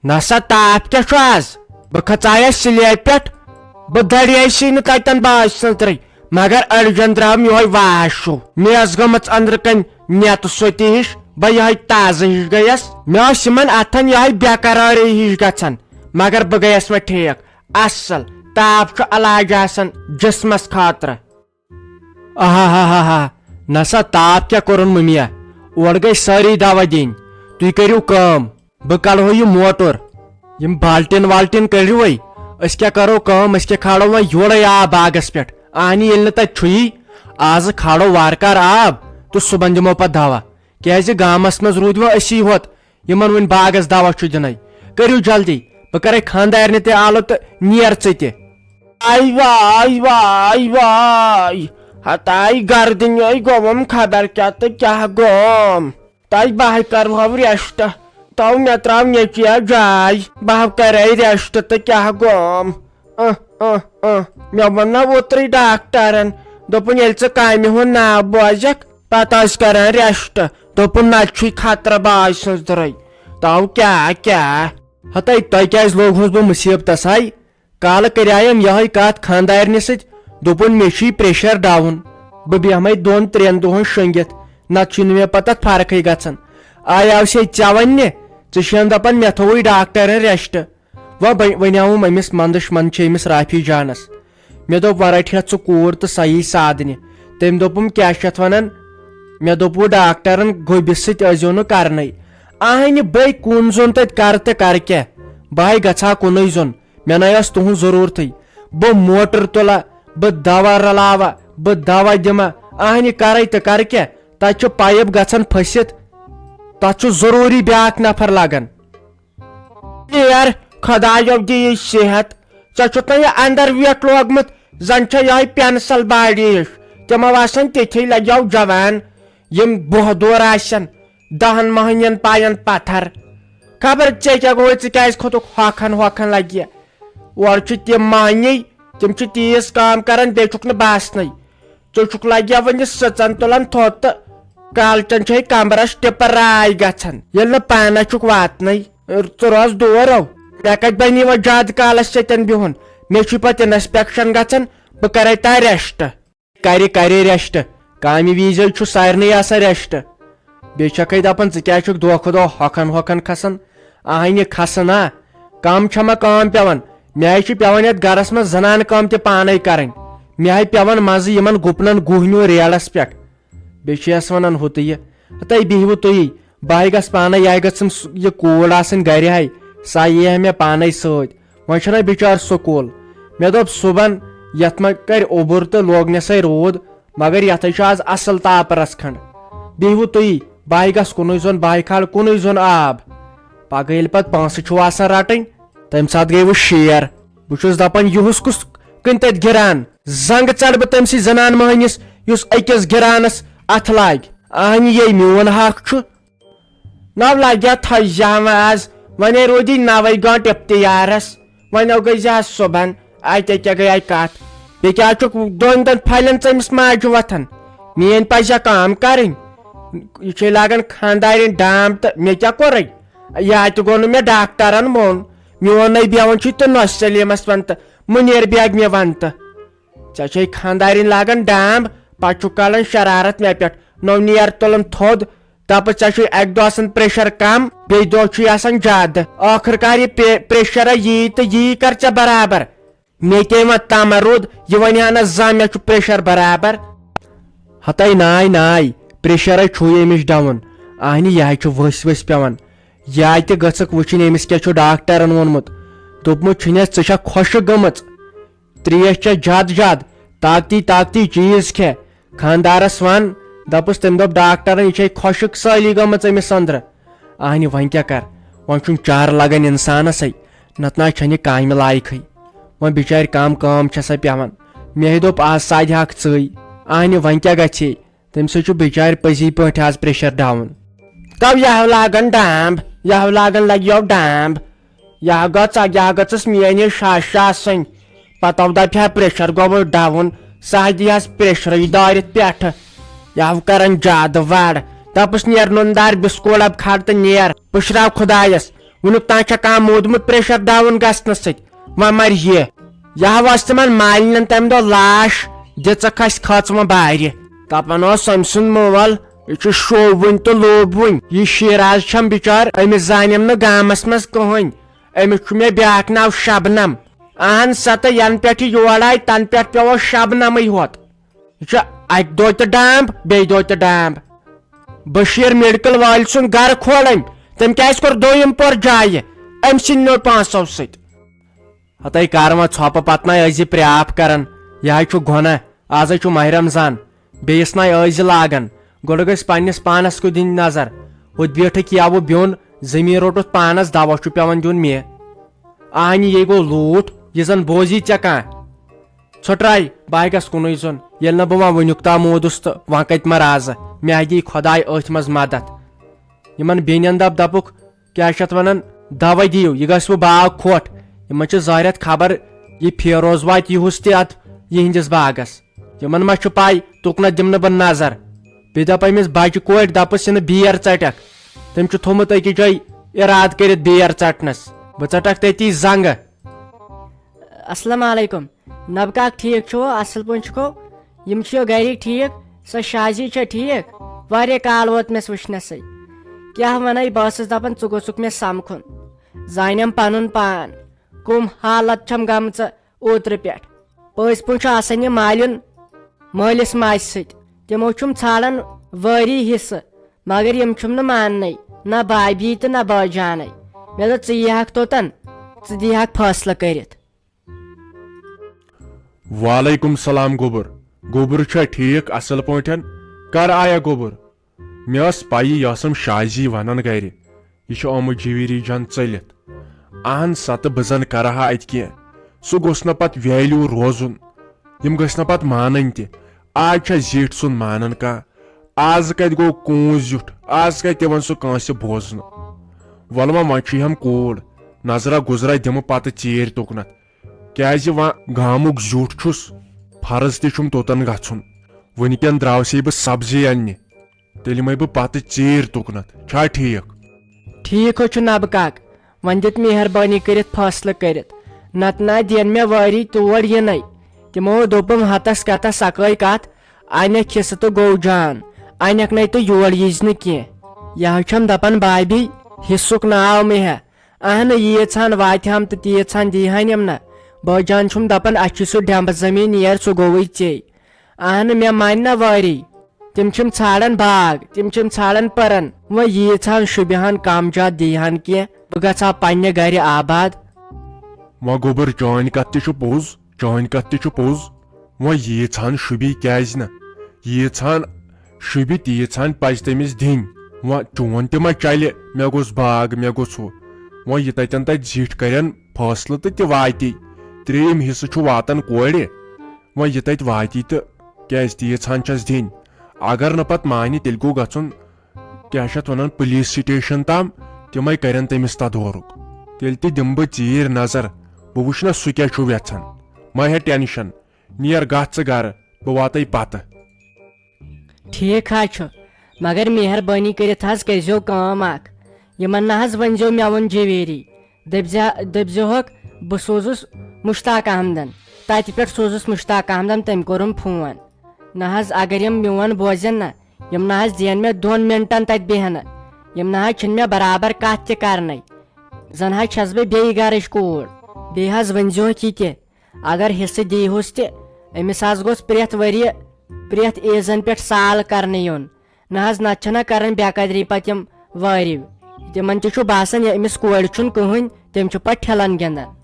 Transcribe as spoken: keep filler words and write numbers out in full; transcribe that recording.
نسا تاپھ کیٛاہ چھُ آز؟ بہٕ کھژایس سلیبہِ پٮ۪ٹھ، بہٕ دریایسٕے نہٕ تتٮ۪ن باسہِ سٕنٛدرٕے، مگر أڈجن درٛاو میوہے واش ہیوٗ۔ مےٚ ٲس گٔمٕژ أنٛدرٕ کنۍ نیتہٕ سوٚتہِ ہِش، بہٕ یِہے تازٕ ہِش گٔیس۔ مےٚ ٲس یِمن اتھن یِہے بے قرٲری ہِش گژھان، مگر بہٕ گٔیس وۄنۍ ٹھیک۔ اصل تاپھ چھُ علاج آسان جسمس خٲطرٕ۔ آہا ہا ہا ہا، نسا تاپھ کیٛاہ کوٚرُن مُمیا؟ اورٕ گٔے سٲری دوا دِنۍ۔ تُہۍ کٔرِو کٲم، بہٕ کڑہو یہِ موٹر۔ یِم بالٹیٖن والٹیٖن کٔڑِو وۄنۍ۔ أسۍ کیٛاہ کرو کٲم، أسۍ کیٛاہ کھالو وۄنۍ یورے آب باغس پٮ۪ٹھ؟ اہنہِ ییٚلہِ نہٕ تتہِ چھُیی، آزٕ کھالو وارٕ کارٕ آب تہٕ صُبحن دِمو پتہٕ دوا۔ کیٛازِ گامس منٛز روٗدۍ وۄنۍ أسی ہوت، یِمن وُنہِ باغس دوا چھُ دِنَے۔ کٔرِو جلدی، بہٕ کرے خانٛدارنہِ تہِ آلو تہٕ نیر ژٕ تہِ۔ آے واے، واے واے، ہتاے گردٕنۍ گوٚوُم خبر کیٛاہ تہٕ کیٛاہ گوٚوُم۔ تَے بہٕ ہَے کرٕ ہاو ریسٹ، تو مےٚ ترٛاو نیٚچویا جاے، بہٕ ہاو کرے ریسٹ تہٕ کیٛاہ گوٚوُم۔ اہ، اہ، اہ۔ مےٚ ووٚن نا اوترٕے ڈاکٹرن، دوٚپُن، ییٚلہِ ژٕ کامہِ ہُنٛد ناو بوزکھ، پتہٕ ٲسۍ کران ریسٹ۔ دوٚپُن، نتہٕ چھُے خطرٕ باے سٕنٛز درٕے۔ تو کیٛاہ، کیٛاہ؟ ہتے، تۄہہِ کیٛازِ لوگہوس بہٕ مُصیبتس ہاے؟ کالہٕ کریایم یہے کتھ خاندارنہِ سۭتۍ، دوٚپُن، مےٚ چھُے پریشر ڈاوُن، بہٕ بیہمے دۄن ترٛٮ۪ن دۄہن شۄنگِتھ، نتہٕ چھُے نہٕ مےٚ پتہٕ فرقٕے گژھان۔ آے آو سے ژےٚ وننہِ، ژٕ چھین دپان مےٚ تھووُے ڈاکٹرن ریسٹ۔ وۄنۍ بہ-، وۄنۍ آوُم أمِس منٛدٕچھ منٛد چھِ أمِس رافی جانس۔ مےٚ دوٚپ، "وۄنۍ رٹہِ ہا ژٕ کوٗر تہٕ سۄ یی سادنہِ۔" تٔمۍ دوٚپُم، "کیٛاہ چھِ یتھ ونان؟" مےٚ دوٚپُو، "ڈاکٹرن گوٚبِس سۭتۍ ٲسۍزیو نہٕ کرنٕے۔" اہنہِ بٔے کُن زوٚن تتہِ کرٕ تہٕ کرٕ کیٛاہ؟ بہٕ ہاے گژھٕ ہا کُنُے زوٚن، مےٚ نَے ٲس تُہنٛز ضروٗرتھٕے۔ بہٕ موٹر تُلہ، بہٕ دوا رلاوہ، بہٕ دوا دِمہ، اہنہِ کرے تہٕ کرٕ کیٛاہ؟ تتہِ چھُ پایپ گژھان پھٔسِتھ، تتھ چھُ ضروٗری بیٛاکھ نفر لگان۔ یار، خدایو دِیِو صحت۔ ژےٚ چھُتھ نہ یہِ اندر ویٹھ لوگمُت، زن چھےٚ یِہوٚے پینسل باڈی ہِش۔ تِمو آسن تِتھے لگیو جوان، یِم بوہ دور آسن، دہن مہنین پاین پتھر۔ خبر ژےٚ کیٛاہ گوٚوُے، ژٕ کیٛازِ کھوٚتُکھ ہۄکھن ہۄکھن لگہِ؟ اورٕ چھِ تِم مہنی، تِم چھِ تیٖژ کٲم کران، بیٚیہِ چھُکھ نہٕ باسنٕے۔ ژٕ چھُکھ لگیا وۄنۍ سٕژن تُلان تھوٚد تہٕ کالچن چھے کمرس ٹِپراے گژھان، ییٚلہِ نہٕ پانس چھُکھ واتنٕے۔ ژٕ روز دوٗر رو۔ مےٚ کتہِ بنی وۄنۍ زیادٕ کالس ژےٚ تٮ۪ن بِہُن؟ مےٚ چھُے پتہٕ انسپیکشن گژھان، بہٕ کرے تتہِ ریسٹ۔ کرِ کرِ ریسٹ، کامہِ وِزِ چھُ سارنٕے آسان ریسٹ۔ بیٚیہِ چھکھے دپان، ژٕ کیٛازِ چھُکھ دۄہ کھۄتہٕ دۄہ ہۄکھان ہۄکھان کھسان؟ اہنہِ کھسہٕ نا، کم چھےٚ مےٚ کٲم پٮ۪وان؟ مےٚ ہے چھِ پٮ۪وان یتھ گرس منٛز زنانہٕ کٲم تہِ پانے کرٕنۍ۔ مےٚ ہے پٮ۪وان منٛزٕ یِمن گُپنن گُہہ نیُن ریڑس پٮ۪ٹھ۔ بیٚیہِ چھِ یس ونان ہُہ تہٕ یہِ۔ ہتے بِہِوٕ تُہی، بہٕ ہے گژھٕ پانے، یہِ ہے گٔژھٕم س-، یہِ کوٗر آسٕنۍ گرِ ہے، سۄ یی ہے مےٚ پانے سۭتۍ۔ وۄنۍ چھُنہ بِچار سکوٗل۔ مےٚ دوٚپ صُبحن، یتھ ما کرِ اوٚبُر تہٕ لوگنیسے روٗد، مگر یتھے چھُ آز اصل تاپہٕ رژھ کھنڈ۔ بِہِوٕ تُہی، بہٕ ہے گژھٕ کُنُے زوٚن، بہٕ ہے کھالہٕ کُنُے زوٚن آب۔ پگہہ ییٚلہِ پتہٕ پونٛسہٕ چھِو آسان رٹٕنۍ، تمہِ ساتہٕ گٔیوٕ شیر۔ بہٕ چھُس دپان، یُہُس کُس کٕنۍ تتہِ گِران؟ زنٛگہٕ ژٹہٕ بہٕ تٔمۍ سٕے زنان مٔہنِس، یُس أکِس گِرانس اتھٕ لاگہِ۔ اہنہِ یے میون حق چھُ۔ نو لگیا تھزِ ہوا آز، ونے روٗدی نوے گٲنٹہٕ افتیارس۔ وۄنۍ گٔے زِ آز صُبحن، اتہِ کیٛاہ گٔے کتھ؟ بیٚیہِ کیٛاہ چھُکھ دۄن دۄن پھلٮ۪ن ژٔمِس ماجہِ وۄتھان؟ میٲنۍ پزیا کٲم کرٕنۍ؟ یہِ چھے لاگان خانٛدارِنۍ ڈام تہٕ مےٚ کیٛاہ کوٚرُے؟ یا تہِ گوٚو نہٕ مےٚ ڈاکٹرن ووٚن، میون نَے بیوان چھُے تہٕ نۄش سلیمس ون تہٕ مُنیر بیگ مےٚ ون تہٕ۔ ژےٚ چھے خانٛدارِنۍ لاگان ڈام، پتہٕ چھُکھ کڑان شرارت مےٚ پٮ۪ٹھ۔ نو نیر تُلان تھوٚد، دپہٕ ژےٚ چھُے اکہِ دۄہ آسان پریشر کم، بیٚیہِ دۄہ چھُے آسان زیادٕ۔ ٲخٕر کار یہِ پے-، پریشرا یی تہٕ یی کر ژےٚ برابر۔ مےٚ کیٛاہ وۄنۍ تمہ روٗد، یہِ ونہِ ہا نہ زانٛہہ مےٚ چھُ پریشر برابر۔ ہتے ناے ناے، پریشرے چھُے أمِس ڈاوُن۔ اہنہِ یہِ ہا چھُ ؤسۍ ؤسۍ پٮ۪وان۔ یا تہِ گٔژھکھ وٕچھِنۍ أمِس کیٛاہ چھُ ڈاکٹرن ووٚنمُت۔ دوٚپمُت چھُنٮ۪س، ژٕ چھکھ خۄشک گٔمٕژ۔ تریش چےٚ زیادٕ زیادٕ، طاقتی طاقتی چیٖز کھےٚ۔ خانٛدارس ون، دپُس، تٔمۍ دوٚپ ڈاکٹرن، یہِ چھے خۄشک سٲلی گٔمٕژ أمِس أنٛدرٕ۔ اہنہِ، وۄنۍ کیٛاہ کر؟ وۄنۍ چھُنہٕ چارٕ لگان انسانسے، نتہٕ نہ چھنہٕ یہِ کامہِ لایقٕے۔ وۄنۍ بچارِ کم کٲم چھسے پٮ۪وان۔ مےٚ ہے دوٚپ، از سادِ ہاکھ ژٕے۔ اہنہِ، وۄنۍ کیٛاہ گژھِ؟ تٔمۍ سۭتۍ چھُ بچارِ پٔزی پٲٹھۍ از پریشر ڈاوُن۔ تو یہو لاگن ڈامب، یہو لاگن لگیو ڈامب۔ یہو گٔژھ، یہو گٔژھس میٲنۍ شاش آسٕنۍ۔ پتہٕ دپہِ ہا پریشر گوٚو ڈاوُن، سۄ ہا دی ہس پریشرٕے دٲرِتھ پٮ۪ٹھٕ۔ یہو کرن زیادٕ وڑ۔ دپُس، نیر نُن دار بسکوٹ ڈبہٕ کھار تہٕ نیر۔ پُشراو خدایس، وُنیُک تام چھا کانٛہہ موٗدمُت پریشر ڈاوُن گژھنہٕ سۭتۍ؟ وۄنۍ مرِ یہِ۔ یہِ ہا ٲس تِمن مالِنٮ۪ن تَمہِ دۄہ لاش، دِژٕکھ اَسہِ کھٔژ وۄنۍ بارِ۔ دَپان اوس أمۍ سُنٛد مول، یہِ چھُ شوٗبوٕنۍ تہٕ لوٗبوٕنۍ۔ یہِ شیراز چھَم بِچار، أمِس زانٮ۪م نہٕ گامس منٛز کٕہٕنۍ۔ أمِس چھُ مےٚ بیٛاکھ ناو شبنم۔ اہن سا، تہٕ ینہٕ پٮ۪ٹھ یہِ یور آیہِ، تنہٕ پٮ۪ٹھ پیوٚو شبنمٕے ہوت۔ یہِ چھُ اکہِ دۄہ تہِ ڈامب، بیٚیہِ دۄہ تہِ ڈامب۔ بشیر میڈیکل وٲلۍ سُنٛد گرٕ کھولن، تٔمۍ کیازِ کوٚر دوٚیِم پور جایہِ؟ أمۍ سٕنٛدِ نیو پانٛژو سۭتۍ۔ ہتے کر وۄنۍ ژھۄپہٕ پتہٕ نَے ٲسۍ زِ پرٛاپھ کران، یہِ ہاے چھُ گۄناہ۔ آزے چھُ ماہِ رمضان، بیٚیِس نَے ٲسۍ زِ لاگان۔ گۄڈٕ گژھِ پننِس پانس کُن دِنۍ نظر۔ ہُتھ بیٖٹھٕکھ یاوٕ بیوٚن، زٔمیٖن روٚٹُتھ پانس، دوا چھُ پٮ۪وان دیُن مےٚ۔ اہنہِ یے گوٚو لوٗٹھ، یہِ زن بوزی ژےٚ کانٛہہ۔ ژھۄٹراے، بہٕ ہا گژھٕ کُنُے زوٚن۔ ییٚلہِ نہٕ بہٕ وۄنۍ وٕنیُک تام موٗدُس تہٕ وۄنۍ کتہِ مرٕ آزٕ؟ مےٚ ہا دی خۄداے أتھۍ منٛز مدد۔ یِمن بیٚنٮ۪ن دپ دپُکھ، کیٛاہ چھِ اتھ ونان، دوے دِیِو، یہِ گژھِ وۄنۍ باغ کھۄٹھ۔ یِمن چھِ ظٲہرت خبر، یہِ فیروز واتہِ یِہُس تہِ اتھ یِہنٛدِس باغس۔ یِمن ما چھُ پاے، تُکنتھ دِمہٕ نہٕ بہٕ نظر۔ بیٚیہِ دپ أمِس بچہِ کورِ، دپس، یہِ نہٕ بیر ژٹکھ۔ تٔمۍ چھُ تھوٚمُت أکِس جایہِ ارادٕ کٔرِتھ بیر ژٹنس۔ بہٕ ژٹکھ تٔتی زنگہٕ۔ السلام علیکم۔ نبہٕ کاک ٹھیٖک چھُو؟ اصل پٲٹھۍ چھُکھو؟ یِم چھِو گرِکۍ ٹھیٖک؟ سۄ شازی چھےٚ ٹھیٖک؟ واریاہ کال ووت مےٚ وٕچھنَسٕے۔ کیٛاہ وَنَے، بہٕ ٲسٕس دَپان ژٕ گوٚژھُکھ مےٚ سَمکھُن۔ زانٮ۪م پَنُن پان، کُم حالت چھَم گٔمژٕ اوترٕ پٮ۪ٹھ۔ پٔزۍ پٲٹھۍ چھُ آسان یہِ مالیُن مٲلِس ماجہِ سۭتۍ۔ تِمو چھُم ژھانڈان وٲری حصہٕ، مگر یِم چھِم نہٕ ماننَے، نہ بابی تہٕ نہ بٲجانَے۔ مےٚ دوٚپ، ژٕ ییٖہَکھ توٚتَن، ژٕ دیٖہَکھ فٲصلہٕ کٔرِتھ۔ وعلیکم سلام گوٚبُر۔ گوٚبُر چھا ٹھیٖک اصل پٲٹھۍ؟ کر آیا گوٚبُر؟ مےٚ ٲس پَیی یہِ ٲسٕم شازی وَنان گرِ۔ یہِ چھُ آمُت جویری جان ژٔلِتھ۔ اہن سا، تہٕ بہٕ زن کرٕ ہا اتہِ کینٛہہ۔ سُہ گوٚژھ نہ پتہٕ ویلیو روزُن۔ یِم گٔژھۍ نہ پتہٕ مانٕنۍ تہِ۔ آز چھا زِٹھۍ سُنٛد مانان کانٛہہ؟ آز کتہِ گوٚو کوٗن زیُٹھ؟ آز کتہِ یِوان سُہ کٲنٛسہِ بوزنہٕ؟ وَلہٕ وۄنۍ، وۄنۍ چھُے ہم کوٗر۔ نظرا گُزرا دِمہٕ پتہٕ ژیٖرۍ تُکنتھ۔ کیازِ وۄنۍ گامُک زیُٹھ چھُس، فرض تہِ چھُم توٚتن گژھُن۔ وٕنکٮ۪ن درٛاوسے بہٕ سبزی اننہِ، تیٚلہِ یِمے بہٕ پتہٕ ژیٖرۍ تُکنتھ۔ چھا ٹھیٖک؟ ٹھیٖک حظ چھُ نبہٕ کاک، وۄنۍ دِتھ مہربٲنی کٔرِتھ فٲصلہٕ کٔرِتھ، نتہٕ نہ دِن مےٚ وٲری تور یِنَے۔ تِمو دوٚپُم ہتس کتھس سکٲے کتھ، انٮ۪کھ حصہٕ تہٕ گوٚو جان، انٮ۪کھ نے تہٕ یور ییٖزِ نہٕ کینٛہہ۔ یہِ حظ چھَم دپان بابی، حصُک ناو مےٚ ہہ۔ اہنہٕ، ییٖژ ہن واتہِ ہم تہٕ تیٖژ ہن دی ہن یِم نہ۔ بٲجان چھُم دپان، اسہِ چھُ سُہ ڈٮ۪مبہٕ زٔمیٖن ییر، سُہ گوٚوٕے ژے۔ اہنہٕ، مےٚ مانہِ نہ وٲری۔ تِم چھِم ژھانڈان باغ، تِم چھِم ژھانڈان پٔرن۔ وۄنۍ ییٖژ ہن شُبہِ ہن کم زیادٕ دی ہن کینٛہہ، بہٕ گژھٕ ہا پننہِ گرِ آباد۔ وۄنۍ گوٚبُر، چٲنۍ کتھ تہِ چھِ پوٚز، چٲنۍ کتھ تہِ چھِ پوٚز۔ وۄنۍ ییٖژ ہن شُبی کیازِ نہٕ؟ ییٖژ ہن شُبہِ تیٖژ ہن پزِ تٔمِس دِنۍ۔ وۄنۍ چون تہِ ما چلہِ، مےٚ گوٚژھ باغ، مےٚ گوٚژھ ہُہ۔ وۄنۍ یہِ تتٮ۪ن تتہِ زِٹھۍ کرن فٲصلہٕ تہٕ تہِ واتی۔ ترٛیٚیِم حصہٕ چھُ واتان کورِ۔ وۄنۍ یہِ تتہِ واتی تہٕ کیازِ تیٖژ ہن چھس دِنۍ۔ اگر نہٕ پتہٕ مانہِ، تیٚلہِ گوٚو گژھُن، کیٛاہ چھِ اتھ ونان، پُلیٖس سٹیشن تام۔ تِمے کرن تٔمِس تدورُک۔ تیٚلہِ تہِ دِمہٕ بہٕ ژیٖرۍ نظر، بہٕ وٕچھٕ نہ سُہ کیٛاہ چھُ یژھان۔ مہ ہےٚ ٹینشن، نیر گژھ ژٕ گرٕ، بہٕ واتے پتہٕ۔ ٹھیٖک حظ چھُ، مگر مہربٲنی کٔرِتھ حظ کٔرۍزیو کٲم اکھ، یِمن نہ حظ ؤنۍزیو مےٚ ووٚن جویری، دٔپزِ-، دٔپزِہوکھ بہٕ سوزُس مشتاق احمدن، تتہِ پٮ۪ٹھ سوزُس مشتاق احمدن، تٔمۍ کوٚرُم فون۔ نہ حظ، اگر یِم میون بوزن نہ، یِم نہ حظ دِین مےٚ دۄن منٹن تتہِ بیہنہٕ، یِم نہ حظ چھِنہٕ مےٚ برابر کتھ تہِ کرنے۔ زن حظ چھس بہٕ بیٚیہِ گرٕچ کوٗر۔ بیٚیہِ حظ ؤنۍزِہوکھ یہِ تہِ، اگر حصہٕ دیٖہُس تہِ، أمِس حظ گوٚژھ پرٛٮ۪تھ ؤریہِ پرٛٮ۪تھ عیٖزن پٮ۪ٹھ سال کرنہٕ یُن۔ نہ حظ، نتہٕ چھِنہ کران بے قدری پتہٕ یِم وٲرِو۔ تِمن تہِ چھُ باسان، یہِ أمِس کورِ چھُنہٕ کٕہٕنۍ، تِم چھِ پتہٕ ٹھِلن گِنٛدان۔